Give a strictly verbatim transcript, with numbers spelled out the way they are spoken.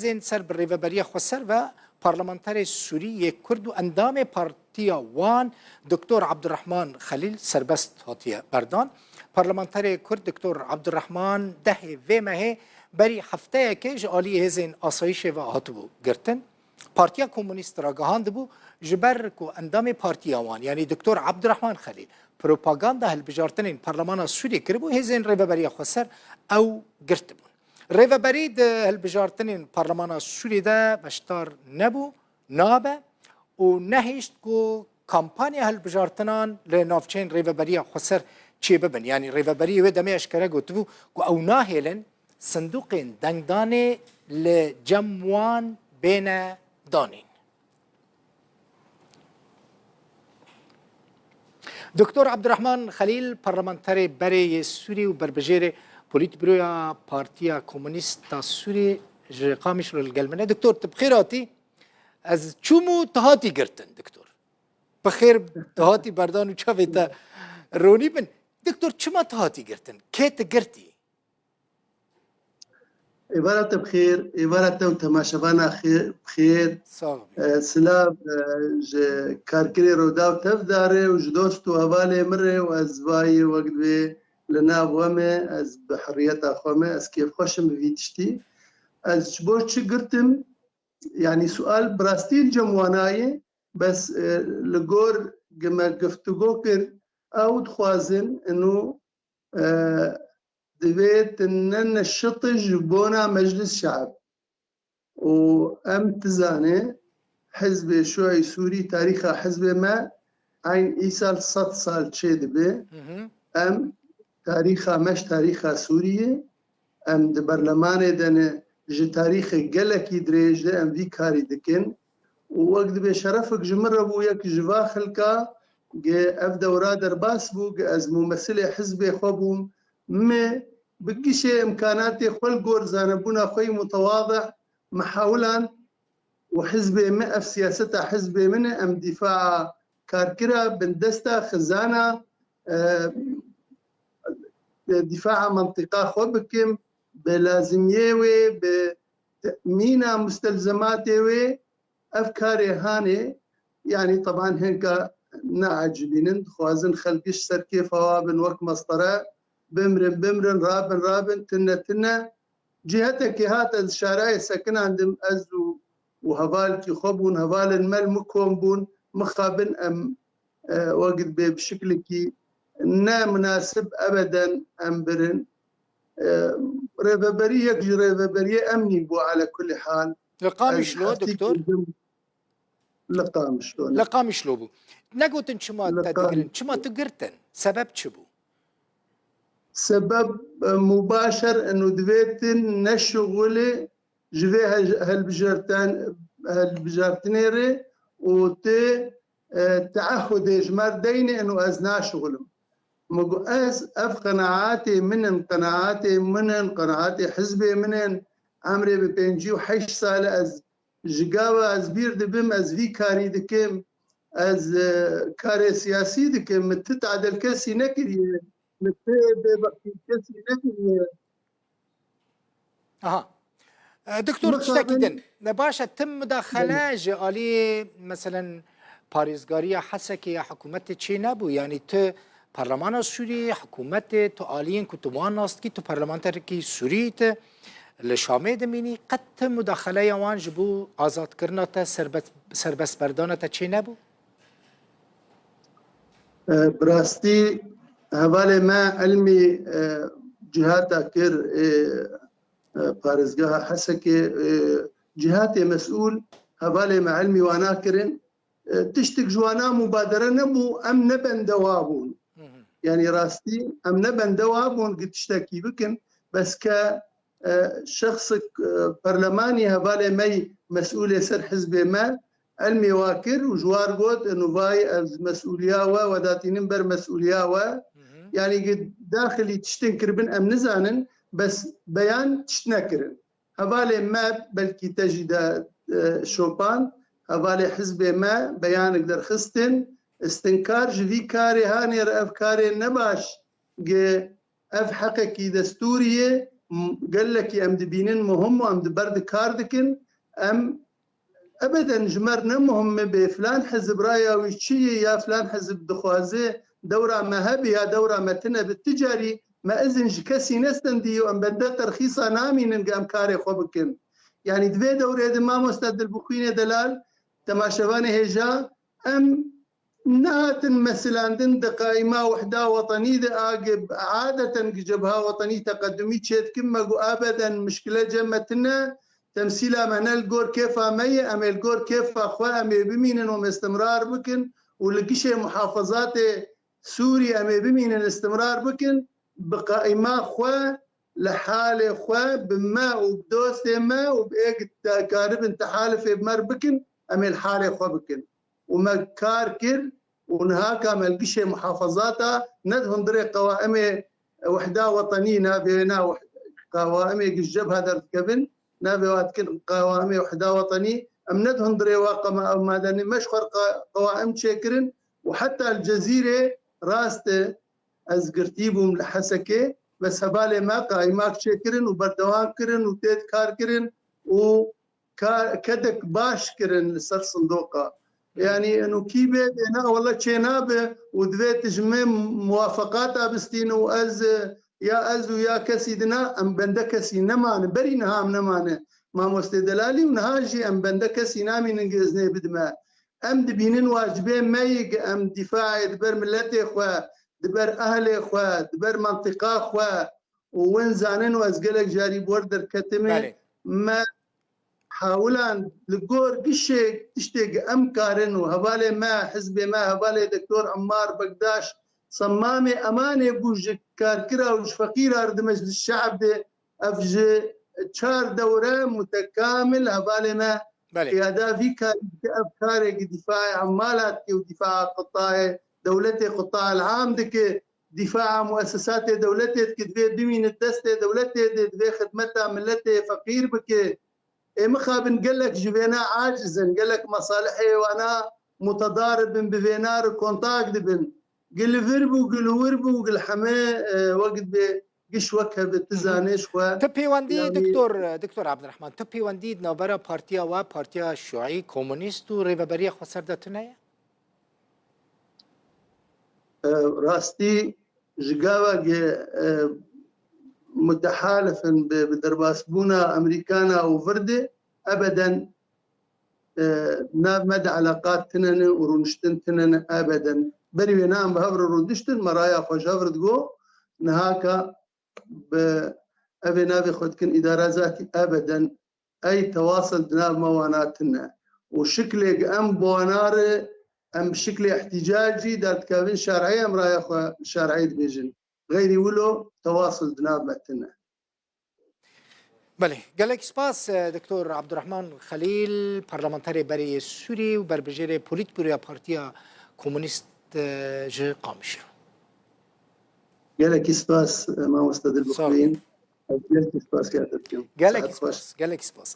hêzên ser bi Rêveberiya Xweser ve parlamenterê Sûrî yê Kurd û endamê partiya wan Doktor Abdurrahman Xelîl serbest hatiye berdan. Parlamenterê Kurd Doktor Abdurrahman dehê vê mehê berî hefteyekê ji alî hêzên asayîşê ve hatibû girtin. Partiya Komûnîst ragihandibû, ji ber ku endamê partiya wan, yanî Doktor Abdurrahman Xelîl, propaganda hilbijartinên Parlemana Sûriyê kiribû, hêzên Rêveberiya Xweser ew girtibûn. Rêveberî di hilbijartinên Parlemana Sûriyê de beşdar nebû, nabe û nehişt ku kampanya hilbijartinan li navçeyên Rêveberiya Xweser çêbibin. Yanî Rêveberî wê demê eşkere gotibû ku ew nahêlin sindûqên dengdanê li cem wan bêne danîn. Doktor Abdurrahman Xelîl, parlamenterê berê yê Sûrî û berbijêrê Polîtbüroya Partiya Komûnîst a Sûrî ji Qamişlo li gel min e. Doktor, tu bi xêr hatî. Ez çûm û tu hatî girtin, doktor. Bi xêr tu hatî berdan û çavê te ronî bin. Doktor, çima tu hatî girtin? Kê tu girtî? Êvara te bi xêr, êvara te û temaşevana xê-, bi xêr. Sağ ol. E, silav, e, ji karkirê Rodaw tev dare û ji dost û hevalê min re û ez vayê wek divê li nav we me, ez bi heriyeta xwe me, ez kêfxweş im bi vî tiştî. Ez ji bo çi girtim? Yanî sual bi rastî li cem wana ye, bes, e, li gor gi me giftûgo kir, ew dixwazin inu, e, divê tu ne neşitî ji bona Meclis Şeib. Û em tizane Hizbê Şuayî Sûrî, tarîxa hizbê me eyn îsal sed sal çêdibe. Hı hı. Em tarîxa me ji tarîxa Sûriyê, em di berlemanê de ne, ji tarîxê gelekî dirêj de em vî karî dikin. Û wek dibê şerefek ji min re bû, yek ji va xelka, gi ev dewra derbas bû, gi ez mûmesilê hizbê xwe bûm, me bi gişê imkanatê xwe li gor zanebûna xwe yî mutewazî mihawilan û hizbê me, ev siyaseta hizbê min e, em dîfaa karkira, bindesta, xizana, e, dîfaa mentiqa xwe bikim, bi lazimiyê wê, bi temîna mustelzematê wê, ev karê hanê, yanî teban hinka neacibînin, dixwazin xelk ji ser kêfa wa bin wek mestere, bimrin, bimrin, rabin, rabin, tine, tine. Cîhetekê hat ez şarayê sekinandim, ez û, û hevalkî xwe bûn, hevalên me li min kom bûn, mixabin em, e, wek dibê bi şiklekî ne munasib ebeden em birin. E, rêveberî yek ji rêveberiyê emnî bû ele kulî hal. Li Qamişlo, doktor? Li Qamişlo, ne. Li Qamişlo bû. Negotin çima te digirin, çima tu girtin? Sebeb çi bû? Sebeb, e, mubaşer eno divê tu neşixulî ji vê hej-, helbijartin-, helbijartinê re û tu, e, teahudê ji me re deynê eno ez naşixulim. Min got, ez, ev qenaatê min in, qenaatê min in, qenaatê hizbê min in, emrê bi pêncî û heşt sal e, ez ji gava ez bîr dibim, ez vî karî dikim, ez, e, karê siyasî dikim, min ti tadel kesî nekiriye, min ti bêbextî kesî nekiriye. Aha. E, doktor, tiştekî din. Ne baş e, tim mudaxele ji alî, meselen, parêzgariya Hesekê ya hikûmetê çê nebû. Yanî tu parlemana Sûriyê, hikûmetê, tu aliyên ku tu wan nas dikî, tu parlamenterekî Sûrî tu li Şamê dimînî, qet ti mudaxeleya wan ji bo azadkirina te, serbet-, serbestberdana te çê nebû? E, bi rastî hevalê me ilmî, e, cihata kir, e, e, parêzgeha Hesekê, e, cihatê mesûl hevalê me ilmî wana kirin. E, tiştek ji wana mubadere nebû, em ne bendewa bûn. Hı hı. Yanî rastî, em ne bendewa bûn ki tiştekî bikin, bes ke, e, şexsek, e, perlemanî hevalê me yî mesûlê ser hizbê me, ilmê wa kir û ji war got, eno vay ez mesûliya we, we datînim ber mesûliya we. Hı hı. Yanî ki daxilî tiştin kiribin em nizanin, bes beyan tişt nekirin. Hevalê me belkî te jî de, e, şopan, hevalê hizbê me beyanek derxistin, istinkar ji vî karê hanê re ev karê nebaş, gi ev heqekî destûrî ye, m-, gelekî em dibînin muhim û em di ber di kar dikin. Em ebeden ji me re ne muhim e bê filan hizib raya wî çi ye ya filan hizib dixwaze dewra me hebe ya dewra me tine bi. Ti carî me izin ji kesî nestendî û em bende terxîsa namînin ge em karê xwe bikin. Yanî di vê dewrê de mamoste Dilbixwînê Delal, temaşevanê hêja, em nehatin mesilandin di qaîma Wehda Wetenî de a ge adeten gi Cebha Wetenî teqedumî çêdikin, me got ebeden mişkile cem me tine, temsîla me ne li gor kêfa me ye, em ê li gor kêfa xwe em ê bimînin û em ê istimrar bikin û li gişê muhafazatê Sûrî em ê bimînin istimrar bikin, bi qaîma xwe li halê xwe bi me û bi dostê me û bi ê karibin tehalifê bi me re bikin, em ê li halê xwe bikin. Û me kar kir û niha ka me li gişê muhafazata ne di hundirê qewaimê Wehda Wetenî navê na weh-, qewaimê giş cebha derdikevin, navê wa dikin qewaimê Wehda Wetenî. Em ne di hundirê wa qema-, madenê me ji xwe re qa-, qewaim çêkirin û heta li Cezîrê rast e, ez girtî bûm li Hesekê, bes hevalê me qaymak çêkirin û berdewam kirin û tê kar kirin û ka-, kedek baş kirin li ser sindoqa. Yanî eno kî bê, bê na wele çê nabe û divê tu ji min muwafeqata bistîne û ez, ya ez û ya kesî dina, em bende kesî nemane. Berî niha em nemane. Mamostê Delalî û niha jî em bende kesî namînin ge iznê bidime. Em dibînin wacibê me yê ge em dîfaê di ber miletê xwe, di ber ehlê xwe, di ber mentiqa xwe û win zanin û ez gelek carî bi wer derketime. Belê. Me hewilan li gor gişê tiştê ge em karin û hevalê me, hizbê me, hevalê Doktor Emmar Bekdaş, Semmamê emanê bû ji karkira û ji feqîra re di Meclis Şe'b de, ev ji çar dewre mutekamil hevalê me Belê. Qiyada vî karî dike, ev karê gi dîfaê emala dike û dîfaa qitayê dewletê, qitayê am dike, dîfaa muessesatê dewletê dike, divê bimîne destê dewletê de, divê xidmeta miletê feqîr bike. Ê mixabin gelek ji vêna aciz in, gelek mesalihê wana mutedarib in, bi vêna re kontak dibin. Gil vir bû, gil wir bû, gil heme, e, wek dibê giş wek hebe, tu Hı hı. zanê ji xwe. Tu pêwendî, Yanî Doktor, Doktor Abdurrahman, tu pêwendî di navbera partiya we, partiya şuî, komunîst û rêveberiya xweser de tune ye? E, rastî ji gava ge, e, mutehalif in bi, bi derbasbûna Amerîkana û vir de, ebeden, e, nav me de eleqat tine ne û rûniştin tine ne ebeden. Berî wê nan bi hev re rûniştin, me raya xwe ji hev re digo, niha ka bi evê navê xwe dikin îdara zatî ebeden ey tewasil di nav me wana tine. Û şiklê ge em bi wana re, em bi şiklê ihtîcacî, dadikevin şer'î, em raya xwe şer'î dibêjin. Xeyrî wilo tewasil di nav me tine. Belê, gelek spas, e, Doktor Abdurrahman Xelîl, parlamenterê berê yê Sûrî û berbijêrê Polîtbûroya Partiya Komunîst, e, ji Qamişlo. Gelekî spas, e, mamoste Dilbixwîn. Sağ ol. Ez gelekî spas kerdin. Gelekî spas, gelekî spas.